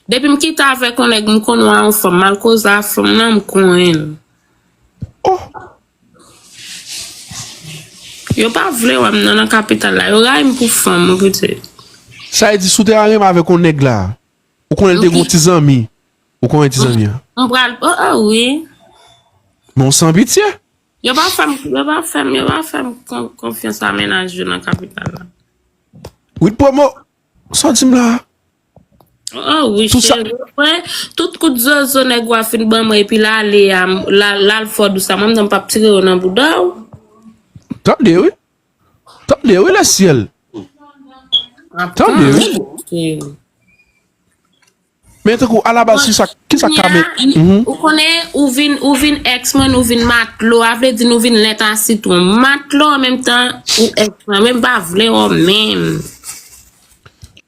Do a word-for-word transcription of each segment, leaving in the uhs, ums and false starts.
Depi m kite avèk yon nèg, m konn wè yon fanm, m al koze a fanm nan, m konyen l. Oh, Yo pa vle wè m nan, nan kapital la. Yo rayi m pou fanm, ou piti. Sa e di, si w te renmen avèk yon nèg la, ou konnen l te gen yon ti zanmi. Ou konnen ti zanmi an? M pral, oh, oh, wi. Men w san pitye. Yo pa fè m, yo pa fè m, yo pa fè m kon- konfyans a mennaj yo nan kapital la. Wid Promo, sa w di m la? Oh, oh, wi, cheri. Mwen, tout kout zozo nèg wa fin ban mwen, epi l ale a, l al fò dous a mwen, m p ap tire yo nan bouda w. Tande, wi. Tande, wi, le syèl. Tande, wi. Men tankou alabaz, kisa, kisa k ka met? Ou konnen, ou vin, ou vin ex mwen, nou vin matlo, a vle di nou vin lèt a sitwon. Matlo an menm tan, ou ex mwen, men m pa vle w menm.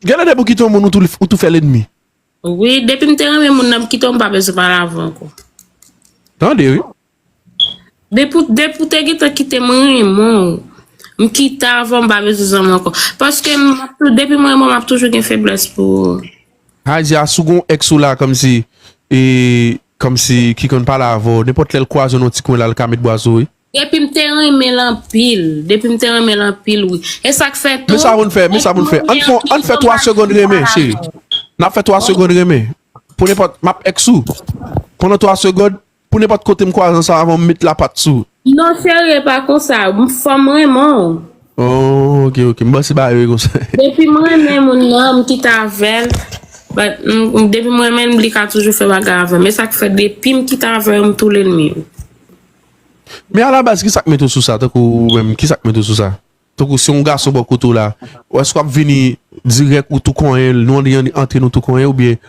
Genlè depi w kite yon moun, ou tou, ou tou fè lènmi. Wi, depi m te renmen moun nan, m kite w, m pa bezwen pale avè w ankò. Tande, wi. Depi, depi w te gentan kite m, renmen w. M kite avè w, m pa bezwen zanmi ankò. Paske m ap tou, depi m renmen w, m ap toujou gen feblès pou ou. Sa vle di a, si w gen yon ex ou la, kòmsi, e, kòmsi ki konn pale avè w, nenpòt lè l kwaze w nan yon ti kwen la, l ka met bwa sou ou, wi. Depi m te renmen l anpil. Depi m te renmen l anpil, wi. E sa k fè tou. Men sa pou n fè, men sa pou n fè. Ann fè, ann fè twa segonn renmen, cheri. N ap fè twa segonn renmen. Pou nenpòt, m ap ex ou. Pandan twa segonn, pou nenpòt kote m kwaze ansanm avè w, m met lapat sou ou. Non, cheri, e pa konsa. Fò m renmen w. Oh, ok, ok. M panse bagay yo ye konsa. Depi m renmen moun nan, m kite avè l. But, m- m- depi m renmen l, li ka toujou fè bagay avè m. E sa k fè, depi m kite avè l, m tou lènmi l. Men alabaz, kisa k mete w sou sa, tankou ou menm, kisa k mete w sou sa? Tankou si yon gason bò kote w la, ou èske w ap vini dirèk ou tou konyen l, nou antre, antre nou tou konyen, oubyen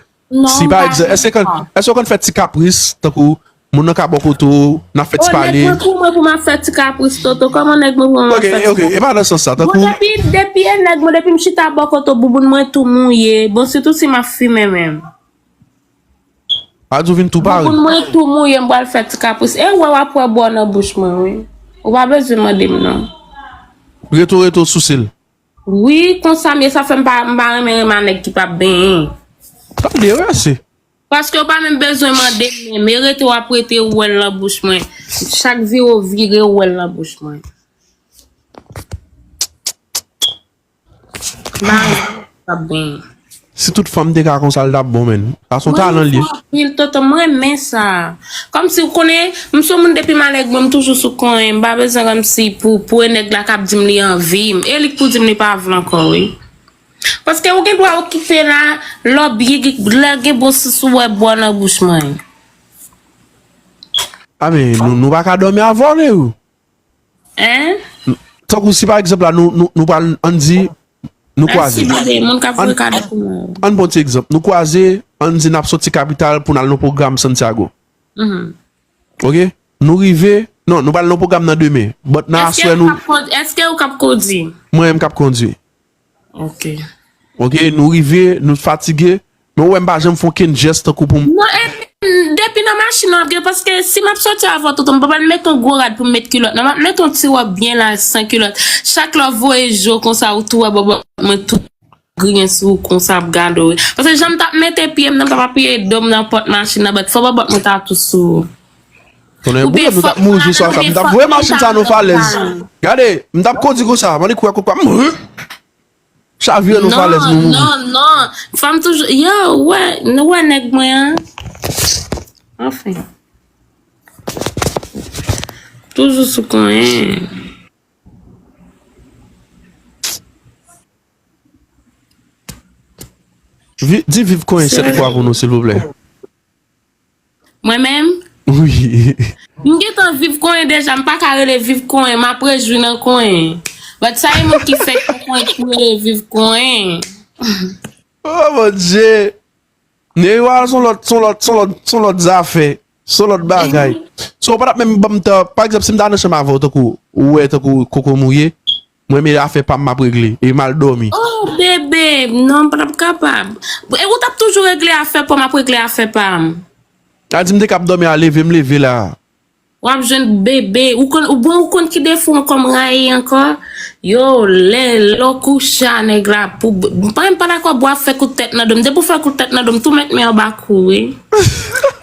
si pa egzanp, èske, èske w konn fè ti kapris, tankou moun nan ka bò kote w, n ap fè ti pale? Nèg mwen pou mwen pou m ap fè ti kapris, Toto, kòman nèg mwen pou mwen ap fè ti kapris? Ok, ok, e pa nan sans sa, tankou. Bon, depi, depi e nèg mwen, depi m chita bò kote w, bouboun mwen tou mouye, bon, sitou si m ap fimen menm. A di w vin tou pare. Bouboun mwen tou mouye, m pral fè ti kapris. E wè w ap wè bò nan bouch mwen, wi. Ou pa bezwen mande m, non. Reto, reto, souse l. Wi, konsa m ye, sa fè m pa, m pa renmen renmen a nèg ki p ap benyen. Tande, wi, ase. Paske w pa menm bezwen mande m menm. E rete w ap rete, ou wè l nan bouch mwen. Chak vire w vire, ou wè l nan bouch mwen. Mari, sa ap benyen. Si tout fanm te ka konsa, l t ap bon, menn. Sa se yon talan l ye. Anpil, Toto, m renmen sa. Kòmsi, ou konnen, m se yon moun depi m a nèg mwen, m toujou sou konyen. M pa bezwen kòmsi pou, pou e nèg la k ap di m li anvi m. E li k pou di m li pa vle ankò, wi. Paske ou gen dwa okipe la, lè w byen, lè gen bon sans ou wè bò nan bouch mwen. A men, nou, nou pa ka dòmi avè w, Neyou. Hein? Tankou si pa egzanp la, nou, nou, nou pral, ann di, nou kwaze. Mèsi, bebe, moun k ap voye kado pou mwen yo. Ann pran ti egzanp. Nou kwaze, ann di n ap soti kapital pou n al nan pwogram Santiago. Mhm. Ok? Nou rive, non, nou pral nan pwogram nan demen. But nan aswè nou. Èske ou k ap kondi? Èske ou k ap kondi? Mwen menm k ap kondi. Ok. Ok, nou rive, nou fatige, men ou wè m pa janm fè okenn jès tankou pou m. Non, e, depi nan machin nan w ap gen, paske si m ap soti avè w, tonton, m pa pral met yon gwo rad pou m met kilòt. Non, m ap met yon ti wòb byen laj san kilòt. Chak lè w voye je w konsa, ou tou wè bòbòt mwen tou griyen sou ou konsa ap gade w. Paske jan m t ap mete pye m nan, m t ap apiye do m nan pòt machin nan, but fò bòbòt mwen ta tou sou ou. Konnen boulèt nou t ap mouri jou swa sa. M t ap voye machin sa nan falèz. Gade, m t ap kondi konsa, mande kou a kou pa m. Chavire nan falèz nou mouri. Non, non, non. Fanm toujou, yo, ou wè, nou wè nèg mwen an. Anfen. Toujou sou konyen. Vi- Di viv konyen sèt fwa pou nou, silvouplè. Mwen menm? Wi. M gentan viv konyen deja, m pa ka rele viv konyen, m ap rejwi nan konyen. But sa e moun ki fèk nan konyen ki rele viv konyen. Oh, Bondye. Neywa, se yon lòt, se yon lòt, se yon lòt, se yon lòt zafè. Se yon lòt bagay. So, ou pa t ap menm ban m tan, pa egzanp, si m ta nan chanm avè w, tankou, ou wè, tankou, koko mouye, mwen, men afè pa m, m ap regle. E m al dòmi. Oh, bebe, non, m pa t ap kapab. E ou t ap toujou regle afè pa w, m ap regle afè pa m. Sa di m te kab dòmi a leve, m leve la. W ap jwenn bebe. Ou konn, ou bon, ou konn ki defo ankò m rayi ankò? Yo, lè, lè w kouche a nèg la, pou, m pa menm pa dakò pou w ap fè kout tèt nan do m. Depi w fè kout tèt nan do m, tou met men anba kou, wi.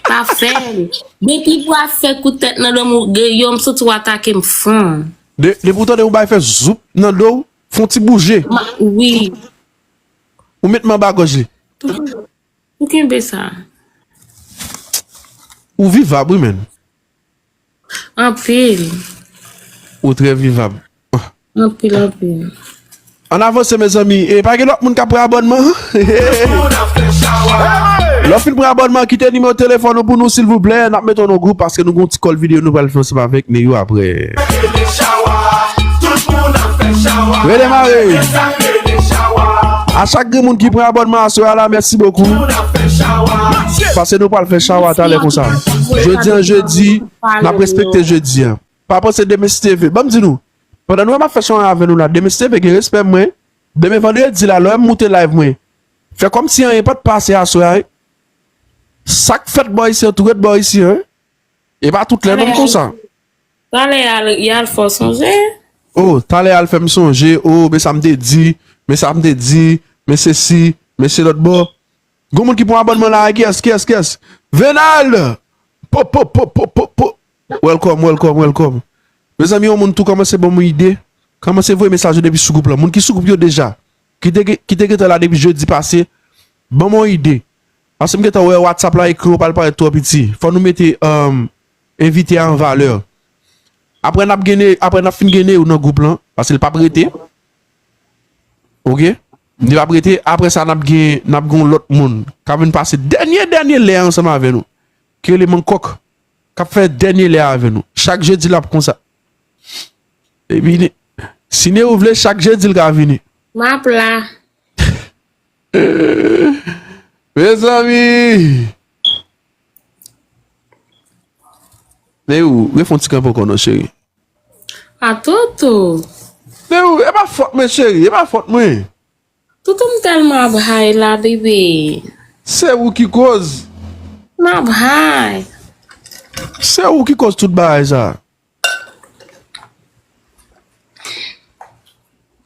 Pa fè l. Depi pou w ap fè kout tèt nan do m, ou, yo, m santi w atake m fon. De, depi w tande yon bagay fè zoup nan do w, fè yon ti bouje. Ma, wi. Ou met men anba gòj li. Ou kenbe sa. Ou vivab, wi, menn. Anpil. Ou trè vivab. Anpil, anpil. Ann avanse, mezanmi. E pa gen lòt moun k ap pran abònman? Lè w fin pran abònman, kite nimewo telefòn ou pou nou, silvouplè. N ap mete w nan gwoup paske nou gen yon ti kòl videyo nou pral fè ansanm avèk Neyou apre. Rele mare. A chak grenn moun ki pran abònman aswè a la, mèsi bokou. Paske nou pral fè chawa talè konsa. Jodi an jedi, n ap respekte jedi an. Pa panse demen si Dye vle. Ban m di nou, pandan nou wè m ap fè chawa avè nou la, demen si Dye vle gen respè mwen. Demen vandredi la, lè w wè m moute live mwen, fè kòmsi anyen pa t pase aswè a, wi. Sa k fèt bò isi an, tou ret bò isi an, wi. E pa tout lè non m konsa. Talè y al, y al fè w sonje. Oh, talè y al fè m sonje. Oh, men sa m te di, men sa m te di, men sesi, men se lòt bò. Gon moun ki pran abònman la, kiyès, kiyès, kiyès? Venal! Po, po, po, po, po, po. Welcome, welcome, welcome. Mezanmi, yon moun tou kòmanse ban m yon ide. Kòmanse voye mesaj yo depi sou gwoup lan. Moun ki sou gwoup yo deja, ki te, ki te gentan la depi jedi pase, ban m yon ide. Paske m gentan wè WhatsApp la ekran yo pral parèt twò piti. Fò nou mete, um, envite a an valè. Apre n ap gen Ne-, apre n ap fin gen Neyou nan gwoup lan, paske l p ap rete. Oke? Li p ap rete. Apre sa, n ap gen, n ap gen yon lòt moun k ap vin pase dènye, dènye lè a ansanm avè nou. Ki rele Mankòk. K ap fè dènye lè a avè nou. Chak jedi, l ap konsa. Epi, si Neyou vle, chak jedi, l ka vini. M ap la. Mezanmi! Neyou, refè yon ti kanpe ankò non, cheri. A Toto. Neyou, e pa fòt mwen, cheri, e pa fòt mwen. Toto, m tèlman ap high la, bebe. Se ou ki koz. M ap high. Se ou ki koz tout bagay sa.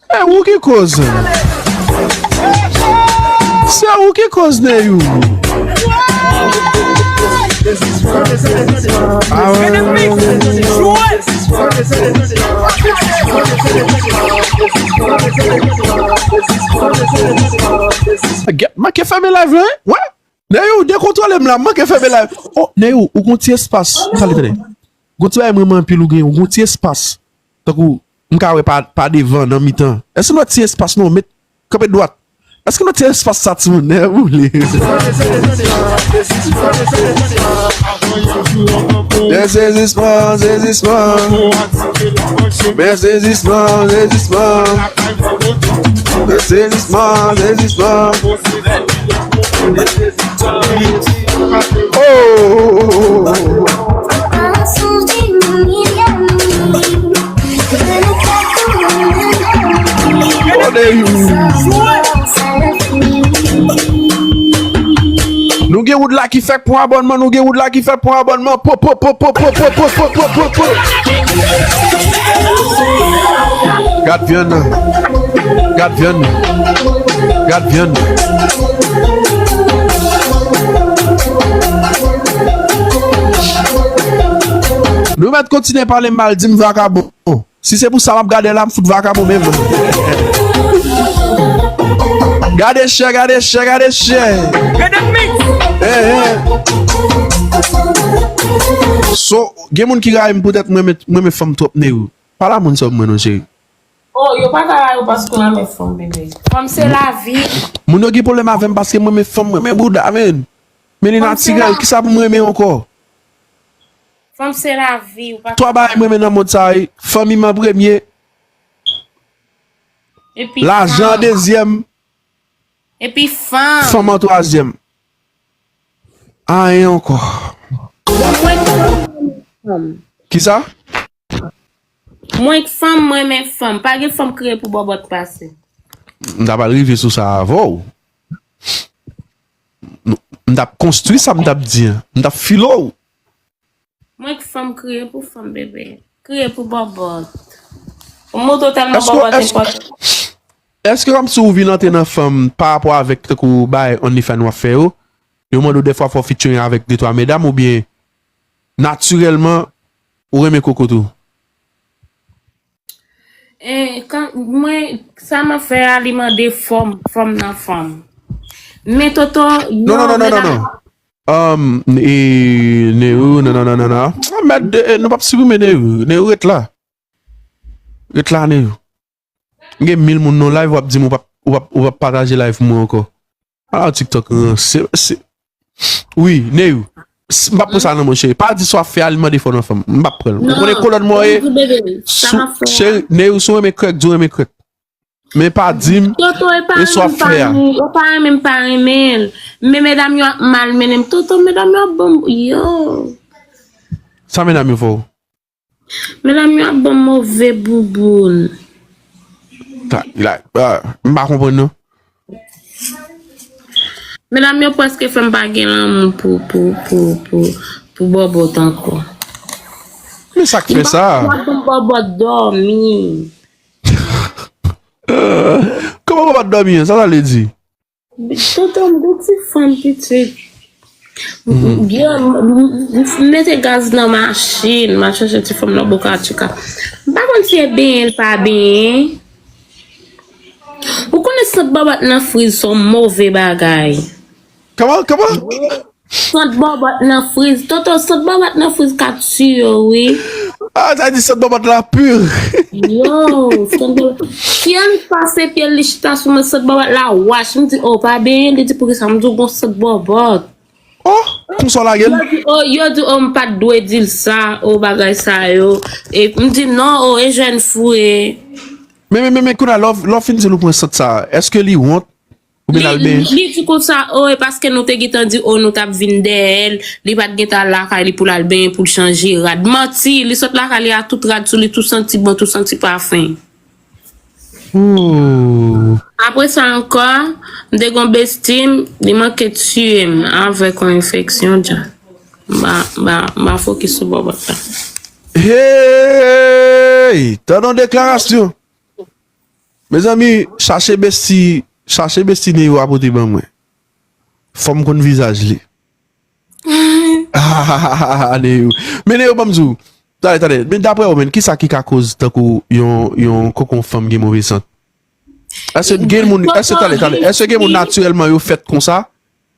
E ou ki koz. Se ou ki koz, Neyou. Ah ouais. Gèt, manke fèmen live la, hein? Ouais. Neyou, dekontwole m la, m manke fèmen live. Oh, Neyou, ou gon ti espas. Tande, tande. Gon ti bagay m renmen anpil ou gen, ou gon ti espas. Tankou, m ka wè pa, pa devan, nan mitan. Èske nou wè ti espas nou met kanpe dwat? Èske nou wè ti espas sa timoun nèg boule? Men sezisman, sezisman. Men sezisman, sezisman. Men sezisman, sezisman. Oh! Nou gen wood la ki fèk pran abònman, nou gen wood la ki fèk pran abònman. Po, po, po. Gad vyann nan. Gad vyann. Gad vyann. Nou mèt kontinye pale mal, di m vakabon. Si se pou sa m ap gade la, m fout vakabon menm. Gade chè, gade chè, gade chè. Gade mix. Eh, eh. So, gen moun ki rayi m poutèt mwen, mwen, mwen fanm twòp, Neyou. Pale a moun sa w mwen non, cheri. Oh, yo pa ka rayi w paske w renmen fanm, bebe. Fanm se lavi. Moun yo gen pwoblèm avè m paske mwen renmen fanm, mwen renmen bouda, men. Men li natirèl, kisa pou m renmen ankò? Fanm se lavi, ou pa ka. Twa bagay mwen renmen nan mond sa, wi. Fanmi m an premye. Epi fanm. Lajan an dezyèm. Epi fanm. Fanm an twazyèm. Anyen ankò. Bon, mwen tou, mwen renmen fanm. Kisa? Mwen k fanm, mwen renmen fanm. Pa gen fanm kreye pou bòbòt pase. M ta pral rive sou sa avè w. M t ap konstwi sa m t ap di an. M t ap file w. Mwen k fanm kriye pou fanm, bebe. Kriye pou bòbòt. Ou montre w tèlman bòbòt enpòtan. Èske kòmsi ou vin antre nan fanm pa rapò avèk tankou bay OnlyFans w ap fè yo? Yo mande w dèfwa fò w featuring avèk de twa medam oubyen natirèlman ou renmen koko tou? E, kan, mwen, sa m ap fè a, li mande fòm, fòm nan fanm. Men Toto, non, non, non, non, non, non. Um, e, Neyou, non, non, non, non, non. Ah, mèd, e, nou p ap siprime Neyou. Neyou, ret la. Ret la, Neyou. M gen mil moun nan live, w ap di m ou p ap, ou p ap, ou p ap pataje live mwen ankò. Ah, TikTok, ranse, se, wi, Neyou. M p ap pran sa nan men w, cheri. Pa di sa w ap fè a, li mande fò nan fanm. M p ap pran l. Ou konnen kolòn mwen ye. Cheri, Neyou, si w renmen krèk, di w renmen krèk. Men pa di m, e sa w ap fè a. Yo pa renmen m pa renmen l. Men medam yo ap malmennen m. Toto, medam yo ap ban m, yo. Sa medam yo fè w? Medam yo ap ban m move bouboun. M pa konprann non. Medam yo prèske fè m pa gen lanmou pou, pou, pou, pou, pou bòbòt ankò. Men sa k fè sa? Yo ap ban m bòbòt dòmi. Kòman bòbòt dòmi an? Sa sa vle di? Toto, m gon ti fanm pitit. Yo, m mete gaz nan machin, m al chache ti fanm nan Boca Chica. M pa konn si e benyen l pa benyen. Ou konnen sant bòbòt nan friz se yon move bagay. Kòman, kòman? Sant bòbòt nan friz. Toto, sant bòbòt nan friz ka tiye w, wi. Ah, sa di sant bòbòt la pur. Yo, sant bòbòt. Fye l pase pye l, li chita sou mwen, sant bòbòt la wach. M di, oh, pa benyen, li di, poukisa? M di, gon sant bòbòt. Oh, konsa w lage l? Yo di, oh, yo di, oh, m pa t dwe di l sa, oh, bagay sa yo. E m di, non, oh, e jèn fou e. Men, men, men, men, kounye a, lè w fin di l ou pran sant sa, èske li wont? Oubyen l al benyen? Li di konsa, o, e paske nou te gentan di, o, nou t ap vin dèyè l, li pa t gentan al lakay li pou l al benyen, pou l chanje rad. Manti, li sot lakay li a tout rad sou li, tou santi bon, tou santi pafen. Ooh. Apre sa ankò, m te gon besti m, li manke tiye m avèk yon enfeksyon dja. M pa, m pa, m pa fokis sou bòbòt la. Hey! Tande yon deklarasyon! Mezanmi, chache besti, chache besti Neyou a pote ban mwen. Fò m konn vizaj li. Ah, Neyou. Men Neyou, ban m di w. Tande, tande. Men daprè ou menm, kisa ki ka koz tankou yon, yon koko fanm gen move sant? Èske gen moun, èske, tande, tande, èske gen moun natirèlman yo fèt konsa?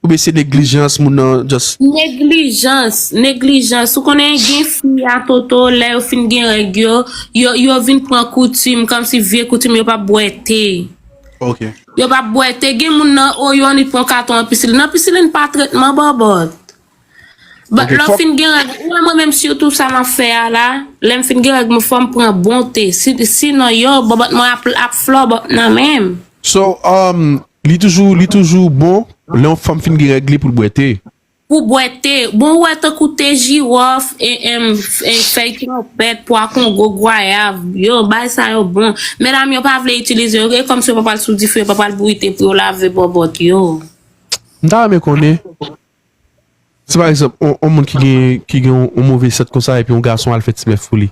Oubyen se neglijans moun nan just. Neglijans, neglijans. Ou konnen gen fi a Toto, lè yo fin gen règ yo, yo, yo vin pran koutim, kòmsi vye koutim, yo p ap bwè te. Ok. Yo p ap bwè te. Gen moun nan Oyon, li pran katon an pisilin. Nan pisilin pa tretman bòbòt. But lè w fin gen règ, ou wè mwen menm sitou sa m ap fè a la, lè m fin gen règ mwen fò m pran bon te. Si, sinon yo, bòbòt mwen ap, ap flòbòt nan men m. So, um, Li toujou, li toujou bon lè yon fanm fin gen règ li pou l bwè te. Pou bwè te. Bon, ou wè tankou te jiwòf, e, em, e, fèy twonpèt, pwa kongo, gwayav, yo, bagay sa yo bon. Medam yo pa vle itilize yo, e kòmsi yo pa pral sou dife, yo pa pral bouyi te pou yo lave bòbòt yo. M ta renmen konnen, si pa egzanp, yon, yon moun ki gen, ki gen yon, yon move sant konsa, epi yon gason al fè ti bèf pou li.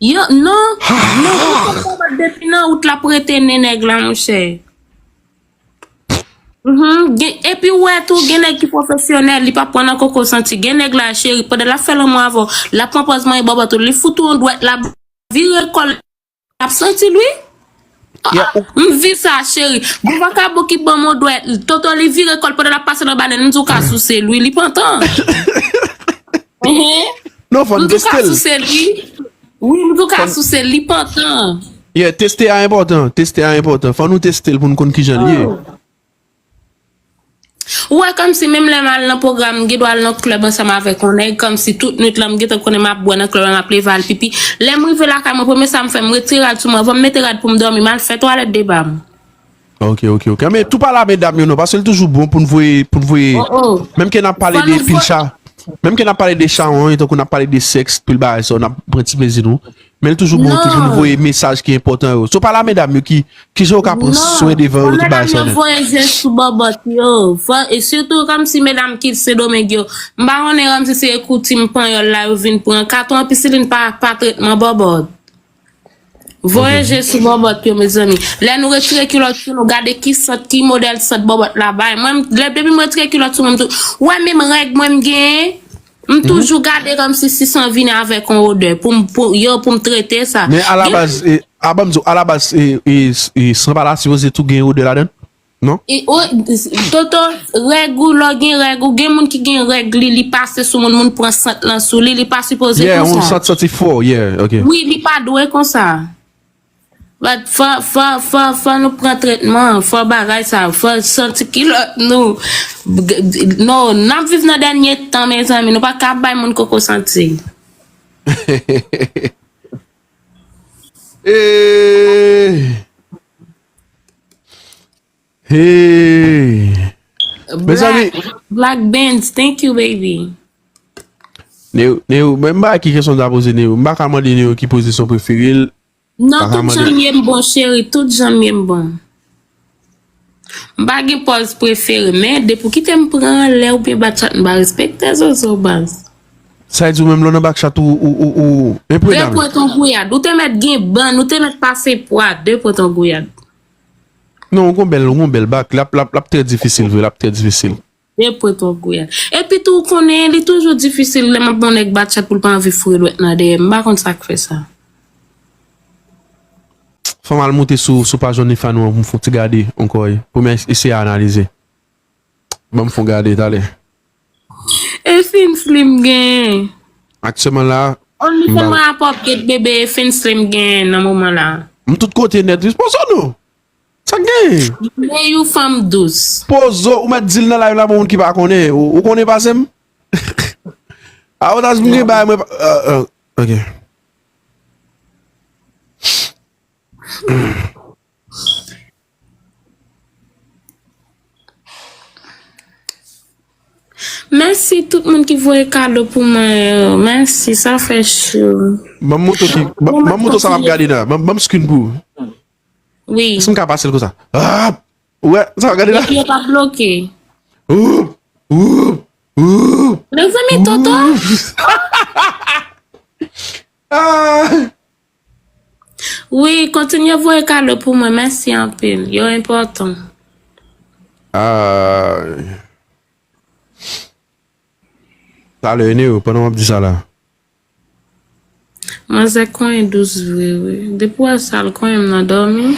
Yo, non, non, ou konn konbat depi nan wout l ap rete nen nèg la, monchè. Mhm, gen, epi ou wè tou, gen nèg ki pwofesyonèl, li p ap pran nan koko santi. Gen nèg la, cheri, pandan l ap fè lanmou avè w, l ap pran pòz manyen bòbòt ou, li fout ou yon dwèt, l ap vire kò l, l ap santi l, wi. Ah, m viv sa, cheri. Gon vakabon ki ban m yon dwèt, toto li vire kò l pandan l ap pase nan balèn, m di w ka souse l, wi, li pantan. Non, fò n teste l. M di w ka souse l, wi. Wi, m di w ka souse l, li pantan. Yeah, teste a enpòtan. Teste a enpòtan. Fò nou teste l pou n konn kijan l ye. Ou wè, kòmsi menm lè m al nan pwogram, m gen dwa al nan klèb ansanm avèk yon nèg, kòmsi tout nwit lan m gentan konnen m ap bwè nan klèb la, m ap leve al pipi. Lè m rive lakay mwen, premye sa m fè, m retire rad sou mwen, anvan m mete rad pou m dòmi, m al fè twalèt de ba m. Ok, ok, ok. Men tou pa la medam yo non, paske li toujou bon pou n voye, pou n voye, menm ke n ap pale de pil cha, menm ke n ap pale de chawony, tankou n ap pale de sèks, pil bagay sa, n ap pran ti plezi nou. Men l toujou bon tou pou nou voye mesaj ki enpòtan yo. So pa la medam yo ki, ki jan yo ka pran swen devan yo, tout bagay sa yo. Medam yo voye je sou bòbòt yo. Fò, e sitou kòmsi medam ki Sendomeng yo. M pa konnen kòmsi se ekouti m panyòl la yo vin pran. Katon an pisilin pa, pa tretman bòbòt. Voye je sou bòbòt yo, mezanmi. Lè nou retire kilòt sou nou, gade ki sant, ki modèl sant bòbòt la bay. Mwen, lè, depi m retire kilòt sou mwen, m tou, w wè menm règ mwen m genyen, m toujou gade kòmsi si san vini avèk yon odè pou m, pou, yo, pou m trete sa. Men alabaz, e, a ban m di w, alabaz, e, e, e, san pa la sipoze tou gen odè ladan l? Non? E, o, toto, règ ou, lè w gen règ ou, gen moun ki gen règ li, li pase sou moun, moun pran sant lan sou li, li pa sipoze konsa. Yeah, yon sant santi fò, yeah, ok. Wi, li pa dwe konsa. But fò, fò, fò, fò nou pran tretman, fò bagay sa, fò santi kilòt nou. Non, n ap viv nan dènye tan, mezanmi, nou pa ka bay moun koko santi. Eh. Hey! Mezanmi. Black, Black Benz, thank you, baby. Neo, Neo, men m pa ki kesyon ta poze Neo. M pa ka mande Neo ki pozisyon prefere l. Non, tout jan m ye m bon, cheri. Tout jan m ye m bon. M pa gen pòz prefere, men depi w kite m pran anlè oubyen bat chat, m pa respekte zozo, baz. Sa vle di ou menm lè w nan bat chat ou, ou, ou, ou enprenab. De pwen ton gouyad. Ou te mèt gen bann, ou te mèt pase pwa, de pwen ton gouyad. Non, ou gon bèl, ou gon bèl bak. L ap, l ap, l ap trè difisil vre, l ap trè difisil. De pwen ton gouyad. Epi tou, ou konnen, li toujou difisil lè m ap ba yon nèg bat chat pou l pa anvi foure dwèt nan dèyè m. M pa konn sa k fè sa. Fò m al moute sou, sou paj OnlyFans ou an pou m fè yon ti gade ankò, wi. Pou m es-, eseye analize. Ban m fè yon gade talè. E fin slim gen. Aktyèlman la, OnlyFans mwen ap update, bebe, e fin slim gen nan moman la. M tout kote nèt, wi. Pozo nou. Sa k genyen? Men yon fanm dous. Pozo, ou mèt di l nan live la pou moun ki pa konnen. Ou, ou konnen pase m? Avantaj m gen bay mwen pa, euh, euh, ok. Mèsi tout moun ki voye kado pou mwen yo. Mèsi, sa fè cho. Ban m montre w ki, ban, ban m montre w sa m ap gade la. Ban, ban m screen pou ou. Wi. Èske m ka pase l konsa? Ah! Ou wè, sa w ap gade la? Epi yo pa bloke. Ou, ou, ou. Mezanmi, Toto. Ah! Wi, kontinye voye kado pou mwen. Mèsi anpil. Yo enpòtan. Ah. Talè, Neo, pandan w ap di sa la. Manzè konyen dous vre, wi. Depi w wè sa, l konyen m nan dòmi.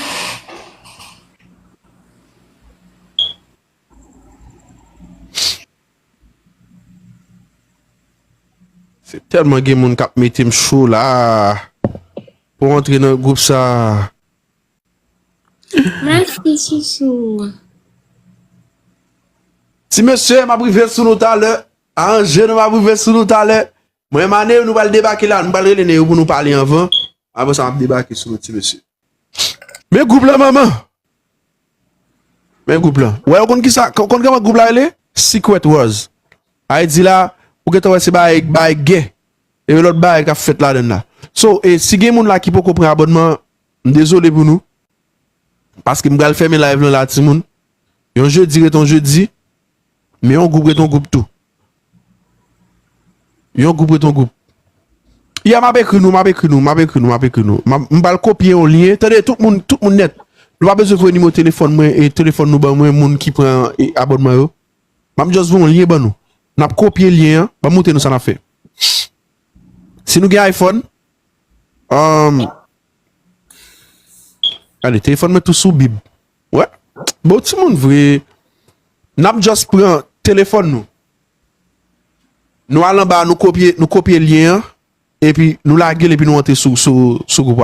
Se tèlman gen moun k ap mete m cho la pou antre nan gwoup sa. Mèsi, chouchou. Ti mesye, m ap rive sou nou talè. Aranje nou, m ap rive sou nou talè. Mwen, Mane, nou pral debake la. Nou pral rele Neo pou nou pale anvan. Apre sa, m ap debake sou nou, ti mesye. Men gwoup la, manman. Men gwoup la. Wè, ou konn kisa, ou konn kòman gwoup la rele? Secret Wars. Sa vle di la, ou gentan wè se bagay, bagay gè. E lòt bagay k ap fèt ladann la. So, e si gen moun la ki poko pran abònman, m dezole pou nou. Paske m pral fèmen live lan la, timoun. Yon jedi ret yon jedi. Men yon gwoup ret yon gwoup tou. Yon gwoup ret yon gwoup. Ya, m ap ekri nou, m ap ekri nou, m ap ekri nou, m ap ekri nou. M ap, m pral kopye yon lyen. Tande, tout moun, tout moun nèt. Nou pa bezwen voye nimewo telefòn mwen e telefòn nou ban mwen, moun ki pran, e, abònman yo. M ap just voye yon lyen ban nou. N ap kopye lyen an. Ban m montre nou sa n ap fè. Si nou gen iPhone, um, gade, telefòn mwen tou sou bib. Wè. Bon, timoun vre. N ap just pran telefòn nou. Nou al anba, nou kopye, nou kopye lyen an. Epi nou lage l, epi nou antre sou, sou, sou gwoup WhatsApp.